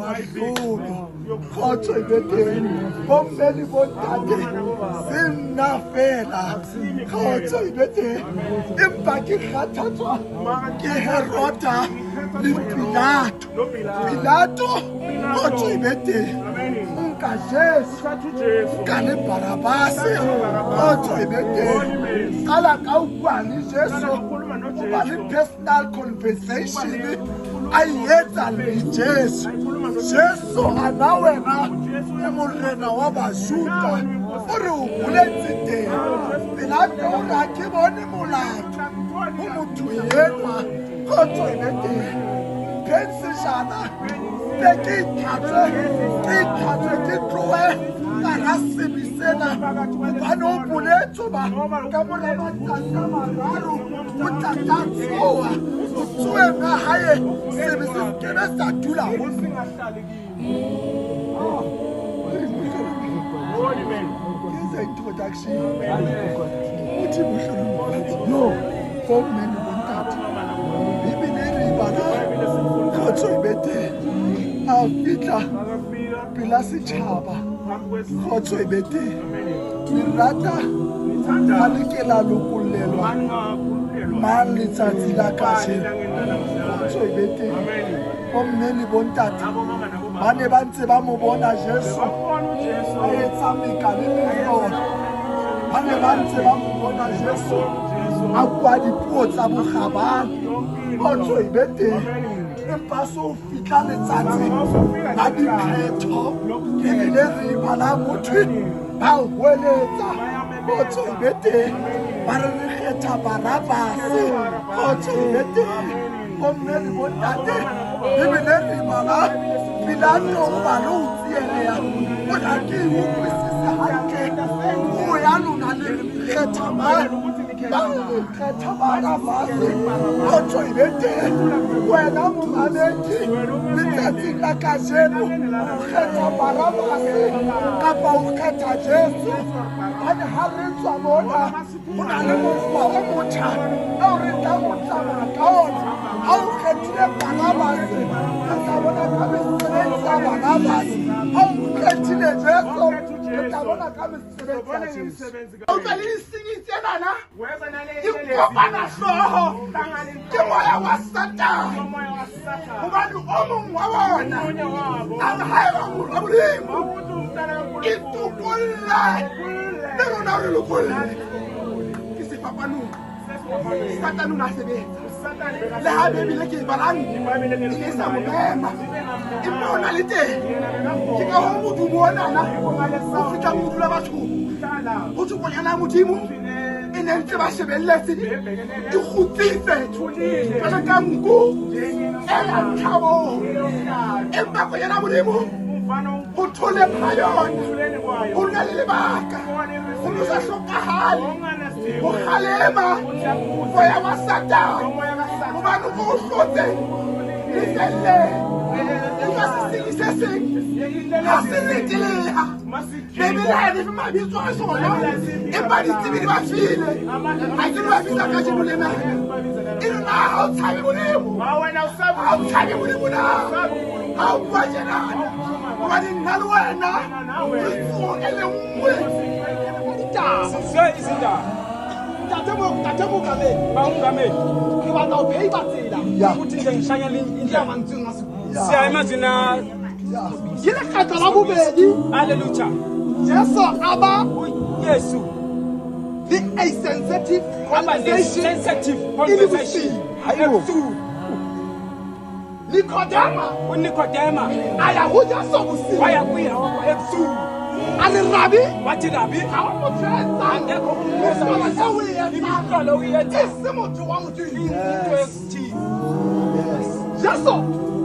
Mahlolo kgotso e be teng bomme le bontate se nna fela kgotso e be teng empa ke kgathatswa ke Herota le Pilato. Pilato kgotso e be teng nka Jesu nka le Barabase kgotso e be teng qala ka o bua le Jesu o ba le personal conversation a etsa le Jesu. Jesu a na wena o morena wa Bajuda o re o boletse teng. Pilato o re ha ke bone molato ho motho enwa kgotso e be teng. Mpheng sejana be ke itlhatswe ke tlohe ka sebe sena hobane o boletse hoba ka mora matsatsi a mararo o tla tla tsoha o tsoheng ha hae sebe se sekebe sa dula ho nna. Ke introduction. Modimo no bomme le bontate Bibele re bala kgotso e be teng a fihla pela setjhaba kgotso e be teng le rata ha le ke la lokollelwa mang letsatsi la kajeno kgotso e be teng. Bomme le bontate ba ne ba ntse ba mo bona Jesu a etsa meka le mehlolo ba ne ba ntse ba mo bona Jesu a bua dipuo tsa bokgabane kgotso e be teng empa se o fihla letsatsi la dikgetho ebile re bala motho ba hweletsa kgotso e be teng ba re re kgetha Barabase kgotso e be teng. Bomme le bontate ebile re bala Pilato o ba le o tsieleha o na ke utlwisise hantle puo ya lona le kgetha mang ba re kgetha Barabase kgotso e be teng. Wena momamedi letsatsing la kajeno o kgetha Barabase kapa o kgetha Jesu hobane ha re tswa mona ho na le mokgwa o motjha eo re tlang ho tsamaya ka ona. Ha o kgethile Barabase re tla bona ka mesebetsi ya Barabase ha o kgethile Jesu re tla bona ka mesebetsi ya Jesu. O utlwa le disenyi tsenana di kopana hlooho ke moya wa Satane hobane o mong wa bona a re haeba mora Modimo itokolle le rona re lokolle. Ke sefapanong Satane o na sebetsa le ha Bibele ke e balang e ne sa mo mema empa o na le teng. Ke ka hoo modumo onana o fihlang o dula bathong ho thwe konyana ya Modimo e ne ntse ba shebelletse e kgutsitse jwalo ka nku e yang tlhabong empa konyana ya Modimo ho tholeng ha yona ho na le lebaka ho no sa hlokahale ho kgalema moya wa Satane hobane o hlotse lefelleng. Utlwa sesenyi se seng ha se reteleha Bibele ha e re fe mabitso a sona empa ditsebi di ba file ha ke re ba bitsa kajeno lena e re na ha o tshabe Modimo ha o tshabe Modimo na ha o bua tjenana hobane nna le wena re tsoho e le nngwe. Sizwe izindaba. Ntate Mongamedi. Ba Mongamedi. Ke batla ho peiba tsela ukuthi nje ngishanyele indlela mantsweng a sekgowa. Siya emazwini Ke lekgetlo la bobedi. Hallelujah. Jesu a ba Yesu le a sensitive conversation. Sensitive conversation. Hayibo. Nikodema o Nikodema a ya ho Jesu bosiu. Wa ya kuye ebusuku. A re rabi Wathi rabi ha o motho ya etsang angekho mehlolo eo o e etsang imihlolo o e se motho wa Modimo. Into yokuthini. Jesu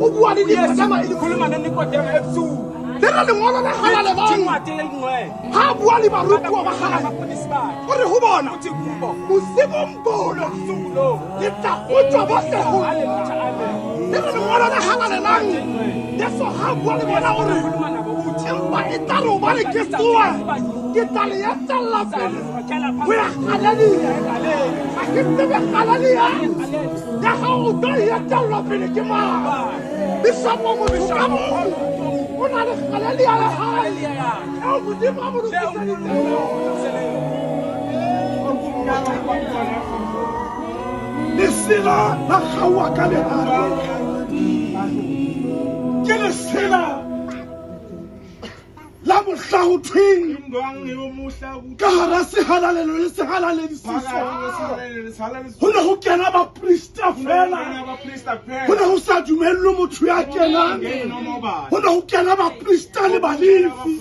o bua le Nikodema e le khuluma noNikodema ebusuku. Le re lengolo le halalelang Incwadi engcwele ha a bua le barutuwa ba hae abafundisi bakhe o re ho bona uthi kubo bosibong bona usuku lo le tla kgotjwa bohle ho Hallelujah amen. Le re lengolo le halalelang Jesu ha a bua le bona o re khuluma nabo uthi empa e tla re hobane ke tsoha ke tla le etella pele ho ya Galilea. Ha ke tsebe Galilea ya hao o tlo e etellwa pele ke mang. Bishopo motho ka mong o na le kgalale ya hae eo Modimo a mo lokiseditseng. Lesela la kgaoha ka lehare, ke lesela la mohla ho thweng ka hara sehalalelo le sehalaledisiso ho ne ho kena baprista fela, ho ne ho sa dumellwe motho ya kenang, ho ne ho kena baprista le Balefi.